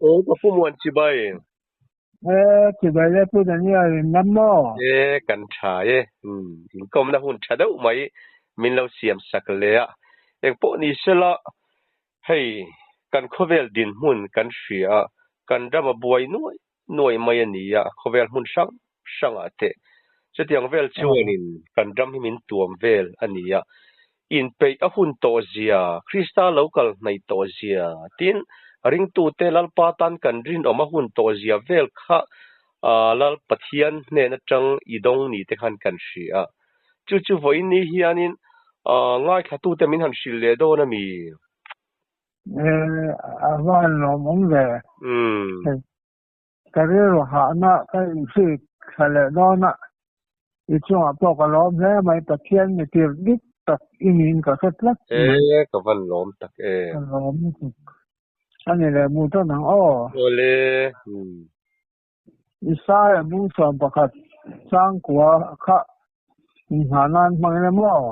Aw ka pu muan chibai. E chibai le pu Daniel in lam maw? E kan tha e. Inkawmna hun tha deuh mai min lo siam sak le a. Engpawh ni sela hei kan khawvel dinhmun kan hria a, kan ram a buai nuai nuai mai a ni a, khawvel hmun hrang hrangah te chutiang vel chuanin kan ram hi min tuam vel a ni a, inpeih a hun tawh zia, Krista lo kal hnaih tawh zia, tin, ringtute Lalpa tan kan rinawm a hun tawh zia vel kha Lal Pathian hnen atang i dawng ni te khan kan hria a. Chu chu vawiin ni hianin ngaithlatute min han hrilh leh dawn a mi? A van lawmawm ve. Ka rilru hahna ka inhrik thla leh dawn a, i chungah pawh ka lawm hle mai, Pathian mi tir dik tak i niin ka hre tlat mai. E, ka van lawm tak e. Ka lawm lutuk. A ni leh mu tawn ang aw. Awle. Isaiah bung 11 changkua kha inhah nan hmang ila maw?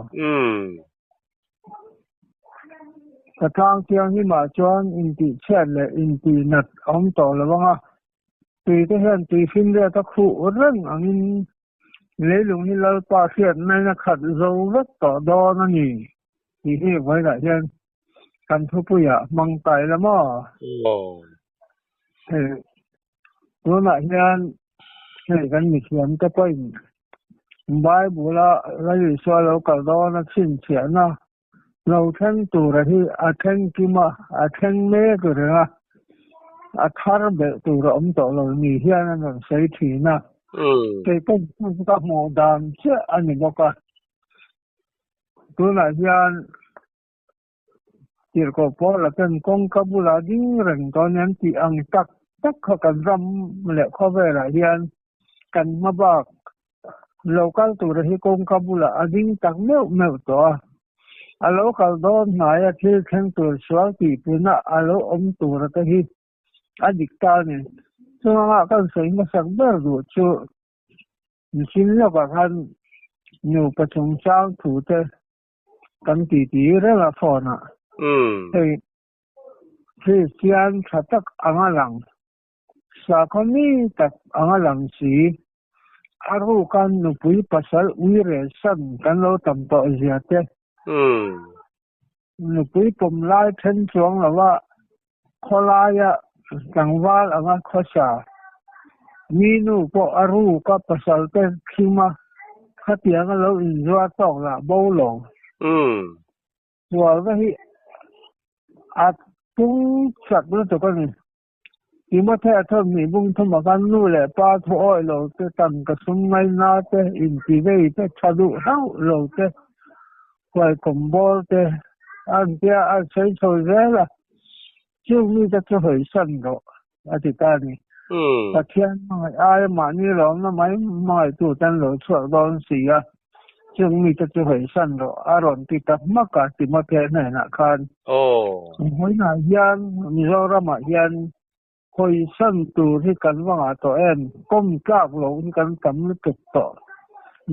Ka tlang thianghlimah chuan intihchhiat leh intihnat a awm tawh lo ang a, tuite hian tui finriat a khuh reng angin leilung hi Lalpa hriatnain a khat zo vek tawh dawn a ni tih hi vawilah hian kan thupuiah hmang ta ila maw? Hei tunah hian hei kan mithiam te pawhin Bible-a Lal Isua lo kal dawn a chhinchhiahna lo thleng tura hi a thleng kim a, a thleng mek reng a, a thar belh tur a awm tawh lo ni hian an rawn sawi thin a. Kei pawh ka hmuh dan chiah a ni bawk a. Tunah hian Tirhkoh Paula ten kawngka bulah ding reng dawn an tih ang tak tak kha kan ram leh khawvelah hian kan hma bak lo kal tura hi kawngka bulah a ding tak meuh meuh tawh a. A lo kal dawn hnaia thil thleng tur sual tihpuna a lo awm tura te hi a dik ta a ni. Chunganga kan sawi hmasak ber duh chu Mihring lawkah khan nupa chungchang thu te kan ti ti reng a phone ah. Hei Kristian tha tak anga lang, sakhaw mi tak anga lang si, a ruka nupui pasal ui reh san kan lo tam tawh zia te, nupui pawm lai then chuang lova Khawlaia tlangval anga khawsa mi nu pawh a ruka pasal te thlum a, khatianga lo inzuar tawk lah bo lo. Sualna hi a tung chak lutuk a ni. Timothea thawmhnih bung thuma khan nu leh pa thu awih lo te, tangka sum ngaina te, intivei te, tha duh hlauh lo te, huaikawm bawr te an tia a sawi chho zel a, chung mite chu hawisan rawh a ti ta a ni. Pathian hmangaih aia mahni lawmna mai hmangaihtu tan lo chhuak dawn si a, chung mite chu hawisan rawh a rawn ti ta hmak a Timothea hnenah khan. Vawiinah hian Mizoramah hian Hawisan tur hi kan va ngah tawh em? Kawm tlak loh hi kan tam lutuk tawh.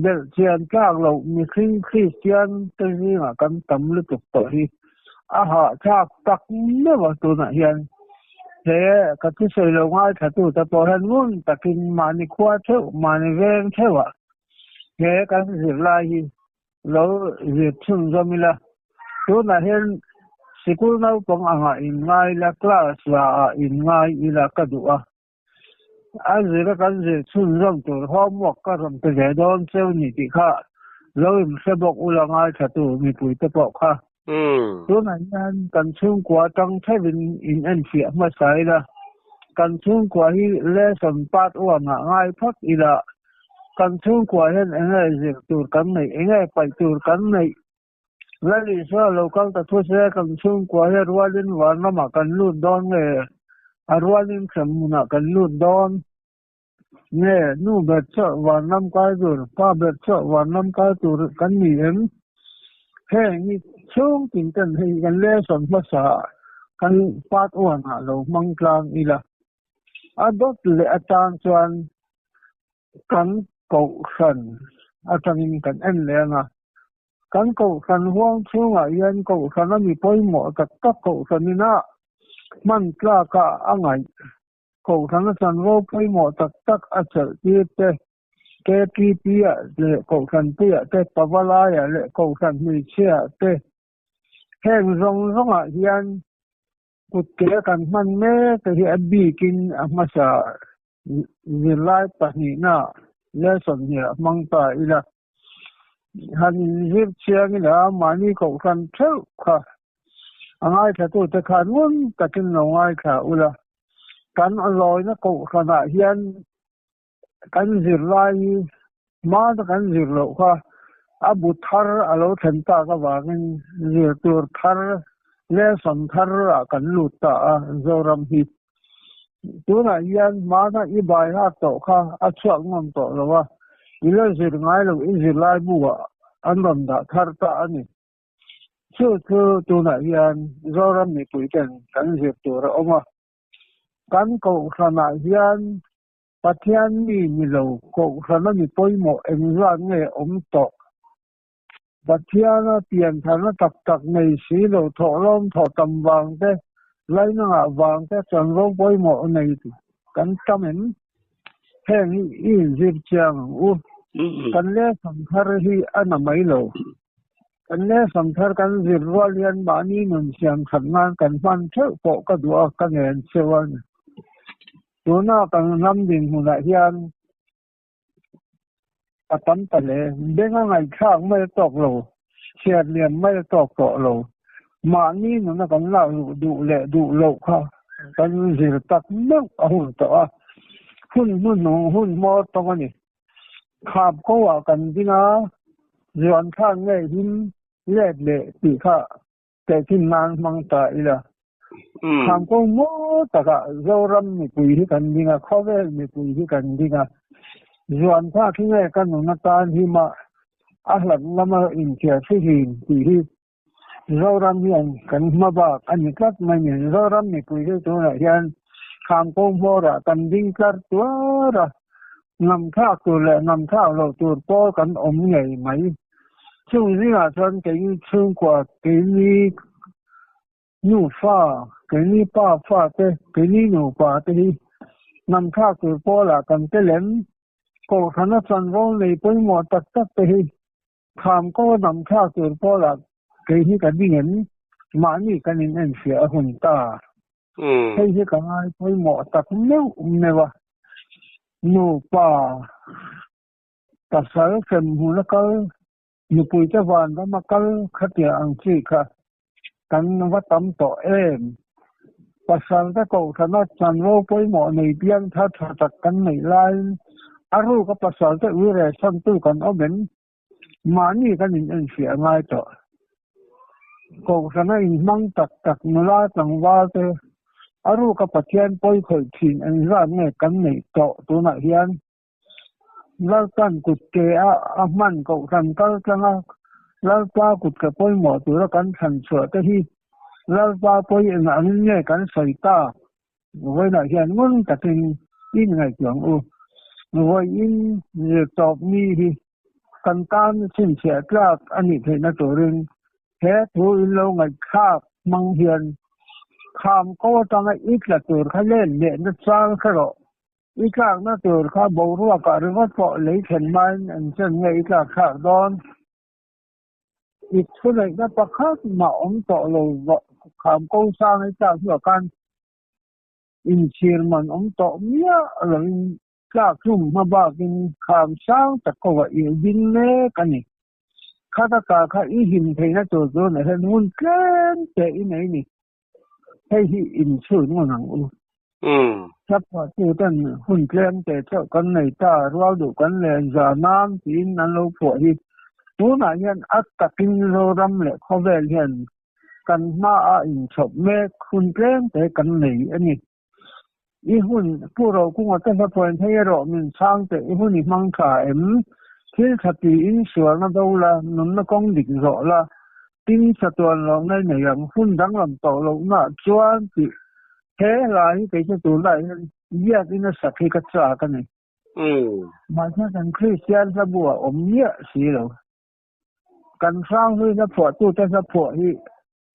Belhchian tlak loh mihring Kristian te zingah kan tam lutuk tawh hi a hahthlak tak meuh a tunah hian. He ka thusawi lo ngaithlatute pawh hian ngun takin mahni khua theuh, mahni veng theuhah he kan zirlai hi lo zir chhunzawm ila, tunah hian sikul naupang angah in ngai ila, class la ah in ngai ila ka duh a, a zira kan zir chhunzawm tur homework ka rawn pe ve dawn cheu ni tih kha lo in hre bawk ula ngaithla tu mipui te pawh kha. Tunah hian kan chhungkua tang theuhin in enfiah hmasa ila, kan chhungkua hi lesson part one ah ngai phawt ila, Kan chhungkua hian eng nge zir tur kan neih, eng nge paih tur kan neih? Lal Isua lo kal ta thu se, kan chhungkua hi a rualin vanramah kan lut dawn nge, a rualin hremhmunah kan lut dawn nge? Nu ber chauh vanram kai tur, pa ber chauh vanram kai tur kan ni em? Heng hi chhung tin ten hei kan lesson hmasa kan part one ah lo hmang tlang ila. A dawt leh atang chuan kan kohhran atangin kan en leh ang a. Kan kohhran huang chhungah hian kohhran a mi pawimawh tak tak kohhran ina Hman tlaka a ngaih Kohhrana chanvo pawimawh tak tak a chelh tir te, KTP-ah leh Kohhranpuiah te, Pavalaiah leh Kohhran hmeichhiaah te, heng zawng zawngah hian kutke kan hman mek te hi a bikin a hmasa zirlai pahnihna lesson hniah hmang ta ila. Han inzir chiang ila mahni kohhran theuh kha a ngaithlatute khan ngun takin lo ngaithla ula. Kan lawina kohhranah hian kan zirlai hi hmana kan zir loh kha a bu thar a lo thlen tak avangin zir tur thar lesson thar ah kan lut ta a Zoram hi. Tunah hian hmana i bai hak tawh kha a chhuak ngam tawh lo a, i la zir ngai lo i zirlai bu ah an rawn dah thar ta a ni. Chu chu tunah hian Zoram mipui ten kan zir tur a awm a. Kan kohhranah hian Pathian mi ni lo kohhrana mi pawimawh engzat nge awm tawh? Pathiana piantharna tak tak nei si lo thawhlawm thawh tam vang te, laina ngah vang te chanvo pawimawh nei kan tam em? Heng hi i inzir chiang ang u. Kan lesson thar hi a na mai lo. Kan lesson thar kan zir rual hian mahni nun siam that nan kan hman theuh pawh ka duh a, ka ngen cheu a ni. Tuna kan ram dinhmunah hian a tam ta hle. Benga ngaihthlak mai a tawk lo, chhiar liam mai a tawk tawh lo. Mahni nuna kan lak luh duh leh duh loh kha kan zir tak meuh a hun tawh a, hun hnuhnung hun hmawr tawng a ni. Khap ko ah kan ding a, zuan thlak nge him let leh tih kha Tehkhin nan hmang ta ila. Kham ko maw takah Zoram mipui hi kan ding a, khawvel mipui hi kan ding a. Zuan thlak hi nge ka nun atan hi mah a hlat lama inthiar fihlim tih hi Zoram hian kan hma bak a ni tlat mai ni. Zoram mipui hi tunah hian kham ko hmawrah kan ding tlar tuar a, ngam thlak tur leh ngam thlak loh tur pawl kan awm ngei mai. Chung zingah chuan keini chhungkua, keini nufa, keini pa fa te, keini nupa te hi namthlak tur pawlah kan tel em? Kohhrana chanvo nei pawimawh tak tak te hi kham ko a namthlak tur pawlah kei hi ka ding em? Mahni kan in enfiah a hun ta. Hei hi ka ngai pawimawh tak meuh meuh a, nupa, Pasal hrem hmun a kal, nupuite vanram a kal khatia ang chi kha kan va tam tawh em? Pasalte kohhrana chanvo pawimawh nei piang thar tha tak kan neih laiin a ruka pasalte ui rehsantu kan awm em? Mahni kan in enfiah ngai tawh. Kohhrana inhmang tak tak nula tlangvalte a ruka Pathian pawi khawih thin engzat nge kan neih tawh tunah hian? Lalpan kut ke a a hman kohhran kal tlang a, Lalpa kut ke pawimawh tura kan thlan chhuah te hi Lalpa pawi engah angin nge kan sawi tak? Vawiinah hian ngun takin in ngaihtuah ang u. Vawiin zirtawp ni hi kan tan chhinchhiah tlak a nih theihna turin he thu in lo ngaihthlak hmang hian kham ko atanga i tla tur kha len lehna chang hre rawh. I tlakna tur kha boruakah ringawt pawh lei thlen hmain an chen nge i tlak thlak dawn? I thuneihna pakhat mah awm tawh lo kham ko sang i tlak hnuah khan inchhir man awm tawh miah loin tlak hlum hma bakin kham sang tak kovah i ding mek a ni. Khata ka kha i him theihna tur chu na hian hun tlem teh i nei ni. Hei hi inchhun ngun ang u. Hlaphuahtu ten hun tlem te chauh kan nei ta, rual duh kan len za nan tiin an lo phuah hi. Tunah hian a takin Zoram leh khawvel hian kan hmaah inchhawp mek hun tlem te kan nei a ni. I hun, Pu Rokunga te hlaphuain hei erawh min chhang teh, i hun i hmang tha em? Thil tha tiin sualna do la, nunna kawng dik zawh la, tin chatuan lo ngai nei ang, hun danglam tawh lohna chuan tih he hla hi kei chu tunlai hian biakin a sak hi ka chak a ni. Mahse kan Kristian hlabu a awm miah si lo. Kan hranghlui hlaphuahtute hlaphuah hi.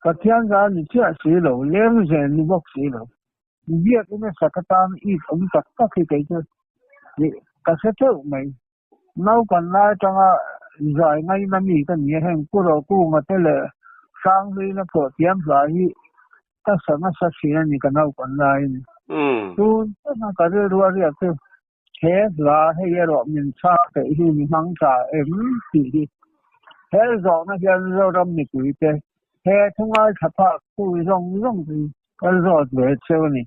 Pathian zah ni chiah si lo, leng zel ni bawk si lo. Biakina sak atan it awm tak tak hi kei chu ka hre teuh mai. Naupan lai atanga zai ngaina mi ka ni a, heng Pu Rokunga te leh Hranghlui-na pawh thiam hla hi ka sa nasa thin a ni ka naupan laiin. Tun tuna ka rilru a riak chu he hla hei erawh min chhak theih hi mi hmang tha em tih hi. He zawhna hian Zoram mipuite he thu ngaithla phak tu zawng zawng chu ka zawt ve cheu a ni.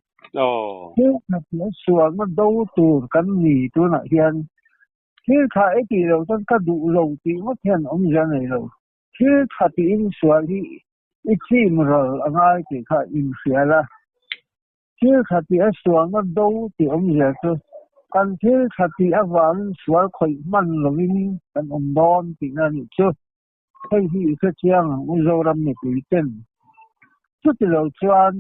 Thil tha leh sualna do tur kan ni tunah hian thil tha e tih loh chuan ka duh lo tih ngawt hian awmzia nei lo. Thil tha tiin sual hi i chim ral a ngai tih kha inhria la. Thil tha tih a sualna do tih awmzia chu kan thil tha tih avangin sual khawih hman lovin kan awm dawn tihna a nih chu. Hei hi i hrechiang ang u Zoram mipui ten. Chuti lo chuan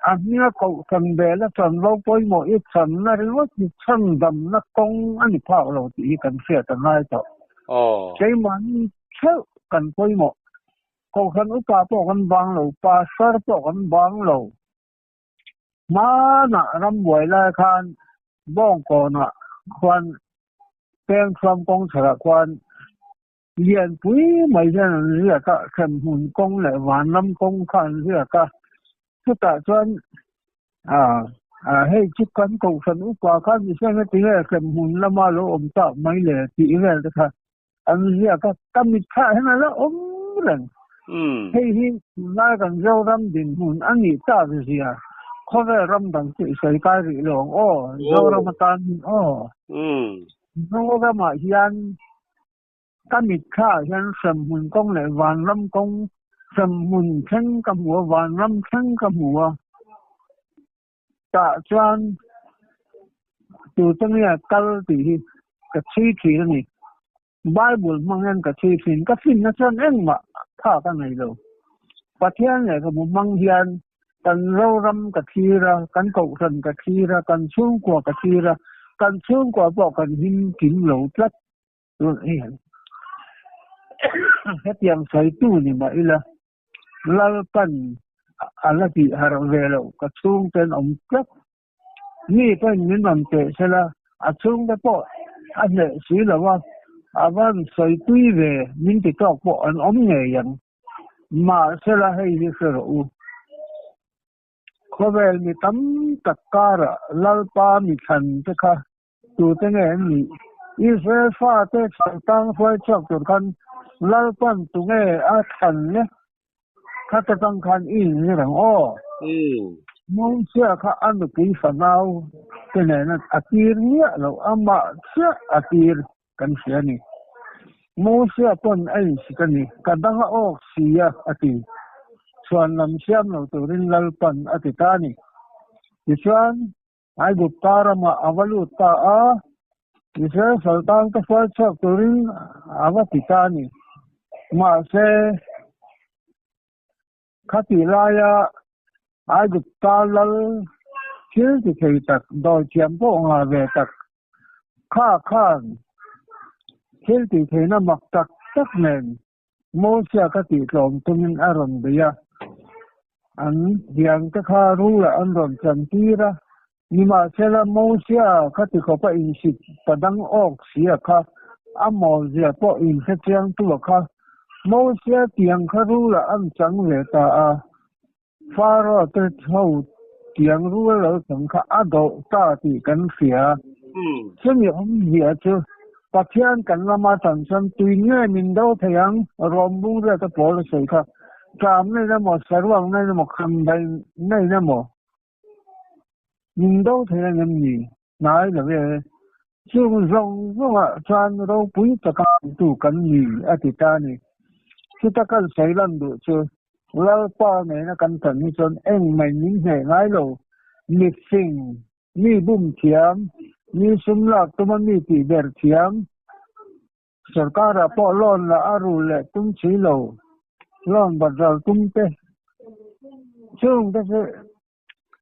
a hminga kohhran bela chanvo pawimawh i channa ringawt hi chhandamna kawng a ni phak lo tih hi kan hriat a ngai tawh. Keimahni theuh kan pawimawh. Kohhran upa pawh kan bang lo, pastor pawh kan bang lo. Hmanah rambuai lai khan Bawngkawnah khuan Pengthluam kawngchharah khuan Lianpui mai hian an ziak a, hremhmun kawng leh vanram kawng kha an ziak a. Chutah chuan hei chu kan kohhran upa khan mihring heti nge hremhmun lama lo awm tak mai le tih vel te kha an ziak a, ka mitthlah hian a la awm reng. Hei hi tunlai kan Zoram dinhmun a nih tak zia khawvel ram dang chu i sawi kai rih lo ang aw, Zoram atan hi aw. Zoramah hian ka mitthla ah hian hremhmun kawng leh vanram kawng hremhmun thleng ka hmu a, vanram thleng ka hmu a. Tah chuan tute nge kal tih hi ka chhui thin a ni. Bible hmang hian ka chhui thin. Ka finna chuan engmah tha ka nei lo. Pathian lehkhabu hmang hian kan Zoram ka thlir a, kan Kohhran ka thlir a, kan chhungkua ka thlir a, kan chhungkua pawh kan him kim lo tlat tun hian. Hetiang sawitu ni mah ila Lalpan a la tih harh ve loh ka chhungten awm tlat. Mi pawhin min rawn teh sela, a chhungte pawh a hneh si lo a, a van sawi tui ve min ti tawk pawh an awm ngei ang. Mahsela hei hi hre rawh u. Khawvel mi tam tak karah Lalpa mi thlan te kha tute nge an nih? Israel fate chhantang hruai chhuak tur khan Lalpan tunge a thlan le? Khata tang khan i inzir ang aw. Mosia kha a nupui fanau te nena a tir miah loh, amah chiah a tir kan hria a ni. Mosia pawn a insik a ni, ka dang a awk si a, a ti. Chhuan lam siam lo turin Lalpan a ti ta a ni. Tichuan, Aigupta ramah a va lut ta a, Israel saltan ka hruai chhuak turin a va ti ta a ni. Mahse, khatih laia Aigupta lal thil ti thei tak, dawithiam pawh ngah ve tak kha khan thil tih theihna mak tak tak nen Mosia ka tih tlawm tumin a rawn bei a, an hiangte kha rulah an rawn chantir a, nimahsela Mosia kha ti khawpa insit padang awk sia kha a mawlzia pawh inhre chiangtu a kha Mosia tiang kha rulah an chang ve ta a, Pharaoh te ho tiang rul lo chang kha a doh ta tih kan hria. Chumi awmzia chu Pathian kan lama tan chuan tui nge min do thei ang, Rom bungrua te pawl a sawi kha, ṭam nei emaw, saruak nei emaw, khambai nei emaw min do thei ang em ni? Hnai lo e. Chung zawng zawngah chuan ropui taka tu kan ni a ti ta a ni. Chuta kan sawi lan duh chu Lalpa nena kan tan hi chuan engmah min hneh ngai lo. Mifing, mi bum thiam, mi sum lak tuma mi tih ber thiam, sorkarah pawh loan lah a rul leh tum si lo, loan bat ral tum te, chungte chu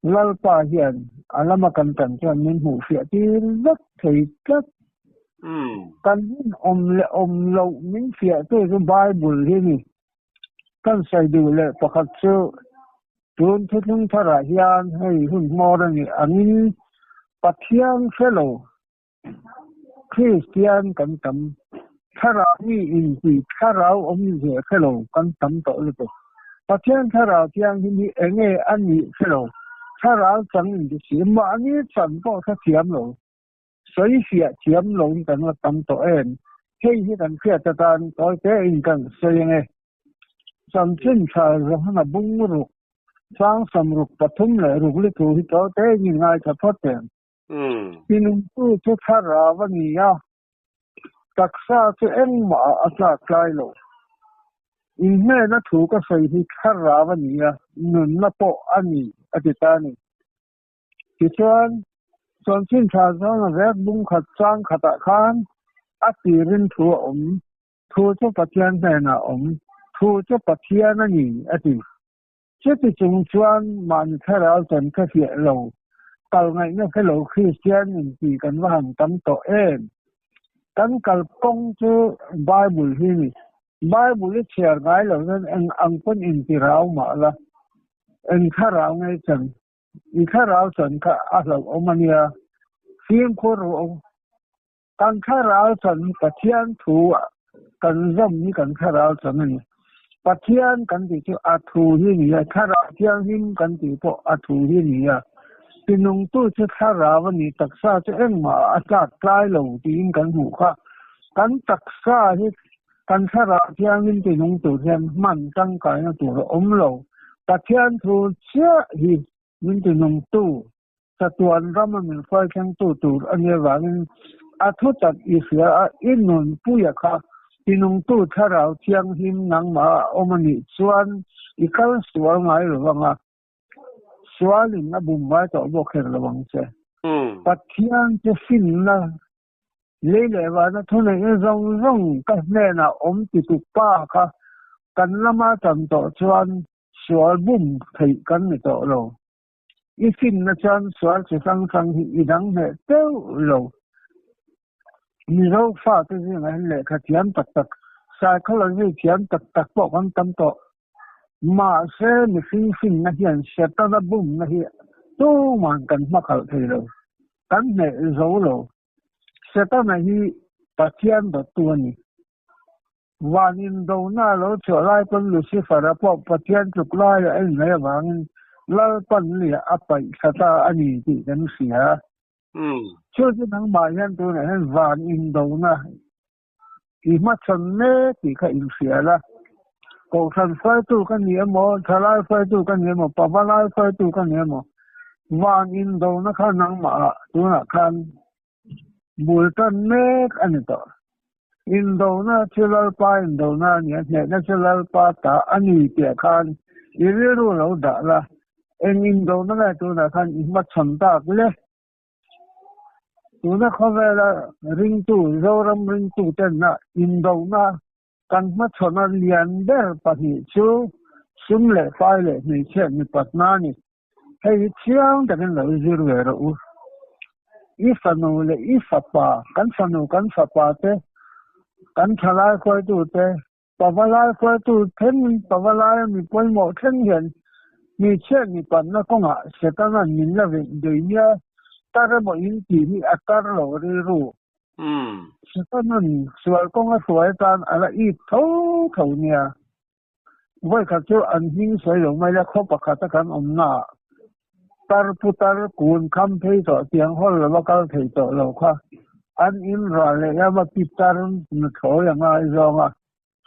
Lalpa hian a lama kan tan chuan min hmuh fiah tir vek thei tlat. Kan hun awm leh awm loh min fiah tu chu Bible hi a ni. Kan sawi duh leh pakhat chu tun thuthlung tharah hian hei hun hmawr a nih angin Pathian hre lo Kristian kan tam, thlarau mi intih thlarau awmzia hre lo kan tam tawh lutuk. Pathian thlarau thianghlim hi enge a nih hre lo, thlarau chang inti si, mahni chan pawh hrethiam lo. Sawi fiah thiam lo hi kan la tam tawh em? Hei hi kan hriat atan tawi tein kan sawi ange. Chanchin tha Johana bung ruk, chang samruk pathum leh ruk li thu hi tawi tein in ngaithla phawt em? Tinungtu chu thlarau a ni a, taksa chu engmah ah a tlak tlai lo. Inhnena thu ka sawi hi thlarau a ni a, nunna pawh a ni, a ti ta a ni. Tichuan, chanchin tha zawng a vek bung khat chang khatah khan a tirin thu a awm, thu chu Pathian hnenah a awm, thu chu Pathian a ni, a ti. Chuti chung chuan mahni thlarau chan kha hriah lo, kal ngaihna hre lo Kristian inti kan va han tam tawh em? Kan kalkawng chu Bible hi ni. Bible i chhiar ngai lo chuan eng ang pawn inti rau mah la, eng thlarau ngei chan I thlarau chan kha a hlauhawm a nia, fimkhur ru aw. Kan thlarau chan hi Pathian thu ah kan zawm hi kan thlarau chan a ni. Pathian kan tih chu a thu hi a ni a, thlarau thianghlim kan tih pawh a thu hi a ni a. Tinungtu chu thlarau a ni, taksa chu engmah a tlak tlai lo tiin kan hmuh kha. Kan taksa hi Kan thlarau thiangin tinung tur hian hman tangkaina tur a awm lo. Pathian thu chiah hi min tinungtu, chatuan rama min hruai thlengtu tur a nih avangin a thu tak i hria a, i nunpuia kha tinungtu thlarau thianghlim nangmah a awm a nih chuan i kal sual ngai lo vang a, sualin a bum ngai tawh bawk her lo ang che. Pathian chu finna Lei leh vana thuneihna zawng zawng ka hnenah awm ti tuk pa kha kan lama tam tawh chuan sual bum theih kan ni tawh lo. I finna chuan sual chi hrang hrang hi i dang hneh teuh lo. Mizo fate zingah hian lehkha thiam tak tak, psychology thiam tak tak pawh kan tam tawh. Mahse mihring finna hian Setana bumna hi tuman kan hmakhalh thei lo. Kan hneh zo lo. Setana hi Pathian dawttu a ni. Van indona a lo chhuah lai pawn Lucifer-a pawh Pathian tluk laiah a inlei avangin Lalpan liah a paih thla ta a ni tih kan hria. Chu chu nangmah hian tunah hian van indona I hmachhawn mek tih kha inhria la. Kohhran hruaitu ka ni emaw, thalai hruaitu ka ni emaw, pavalai hruaitu ka ni emaw, van indona kha nangmah ah tunah khan bul tan mek a ni tawh. Indona chu Lalpa indona a ni a, hnehna chu Lalpa ta a ni tih ah khan i rilru lo dah la, eng indona nge tunah khan i hmachhawn tak le? Tuna khawvela ringtu, Zoram ringtu tenna indona kan hmachhawna lian ber pahnih chu sum leh pai leh hmeichhia mipatna a ni. Hei hi chiang takin lo zir ve rawh u. I fanu leh i fapa, kan fanu kan fapa te, kan thalai hruaitu te, Pavalai hruaitu thleng, pavalai mi pawimawh thleng hian hmeichhia mipanna kawngah Setana'n min la veih dei nia tar emaw in tih hi a tar lo rilru. Setana'n sual kawnga hruai atan a la ip tho tho nia. Vawikhat chu an hming sawi lo mai la khaw pakhata kan awmnaah tar putar kun kham phei tawh tiang hawl lova kal thei tawh lo kha an in ral leh lama pitar nuthlawi a ngai zawng a,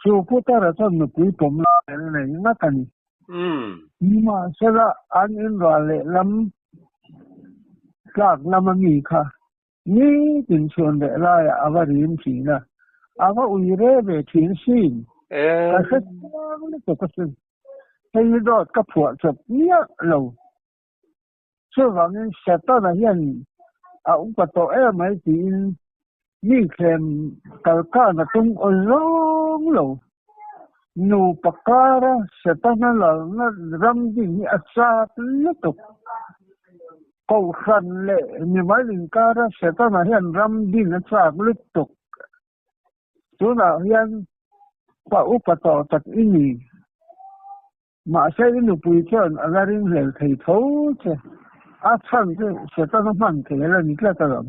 chu putara chuan nupui pawm lai an nei ngat a ni. Nimahsela an in ral leh lam tlak lama mi kha nitin chhuan leh laiah a va rim thin a, a va ui re ve thin sin. Ka hre chiang lutuk asin. Hei hi dawt ka phuah chawp miah lo. Chuvangin Setana hian a upa tawh em mai tiin mi thlem kalkan a tum aw zawng lo. Nupa kara Setana lalna ram ding hi a chak lutuk. Kohhran leh mimal inkara Setana hian ram din a chak lutuk. Tunah hian pa upa tawh tak i ni. Mahse i nupui chuan a la ringhlel thei tho che. A chhan chu Setana hman thei a la ni tlat alawm.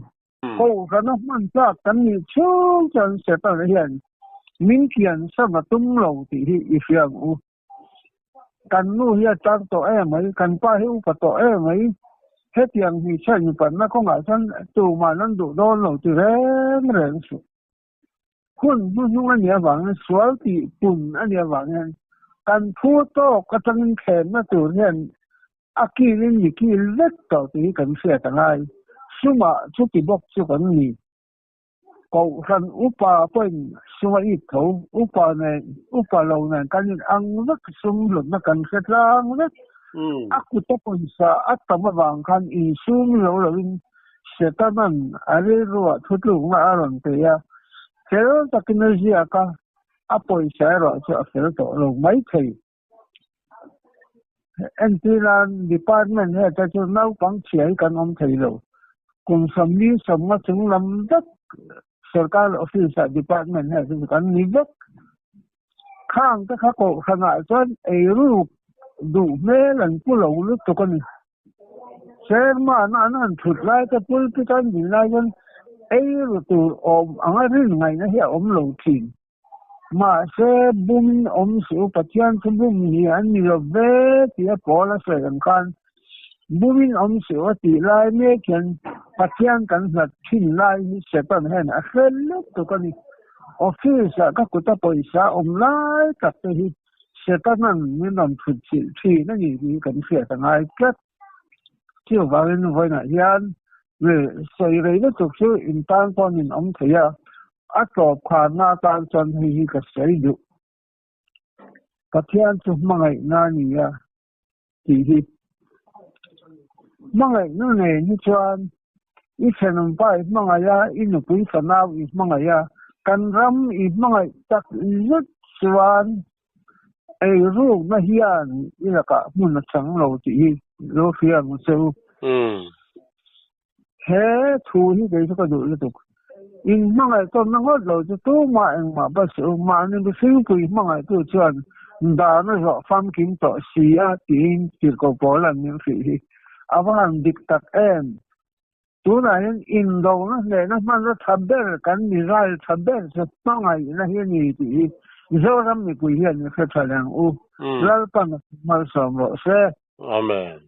Kohhrana hman tlak kan nih chhung chuan Setana hian min kian sam a tum lo tih hi i hria ang u. Kan nu hi a tar tawh em mai, kan pa hi upa tawh em mai. Hetiang hmeichhia inpanna kawngah chuan tumah an duh dawn lo ti reng reng suh. Hun hnuhnung a nih avangin, sual tih pun a nih avangin kan phu tawk atangin thlenna tur hian a kilin mi kil vek tawh tih hi kan hriat a ngai. Sumah chuti bawk chu kan ni. Kohhran upa pawhin sum a it tho, upa nen, upa lo nen kan in ang vek, sum hlutna kan hre tlang vek. A kuta pawisa a tam avang khan insum zo loin Setanan a rilruah thutlukna a rawn pe a, fel takin a ziak a, a pawisa erawh chu a fel tawh lo mai thei. Entirnan, Department head te chu naupang chhia hi kan awm thei lo. Kum 40 sawmnga chung lam vek sorkar office ah department head te chu kan ni vek. Khang te kha kohhranah chuan eiruk duh hmel an pu lo lutuk a ni. Chairman an han thut lai te pulpit an din lai chuan ei ru tur awm anga rin ngaihna hi a awm lo thin. Mahse bumin awm suh u, Pathian chu bum ni an ni lo ve tih a pawl a sawi ang khan bumin awm suh a tih lai mek hian Pathian kan hlat thin lai hi Satan hian a hre lutuk a ni. Office ah ka kuta pawisa awm lai tak te hi Setanan min rawn thut chilh thin a ni tih hi kan hriat a ngai tlat. Chuvangin vawiinah hian sawi rei lutuk chu in tan pawh nin awm thei a, a tawp kharna atan chuan hei hi ka sawi duh. Pathian chu hmangaihna a ni a tih hi. Hmangaihna nen hi chuan i thenawmpa i hmangaih a, i nupui fanau i hmangaih a, kan ram i hmangaih tak zet chuan eirukna hian i lakah hmun a chang lo tih hi lo hria ang che u. He thu hi kei chu ka duh lutuk. In hmangaih tawnna ngawt lo chu tumah engmah ba suh u, mahni mihringpui hmangaihtu chuan dan a zawh famkim tawh si a tiin tirhkoh pawl an min hrih hi a va han dik tak em. Tunah hian indona hnehna hmanna tha ber kan missile tha ber chu hmangaihna hi a ni tih hi Zoram mipui hian i hre tha leng u. Lalpan malsawm rawh se. Amen.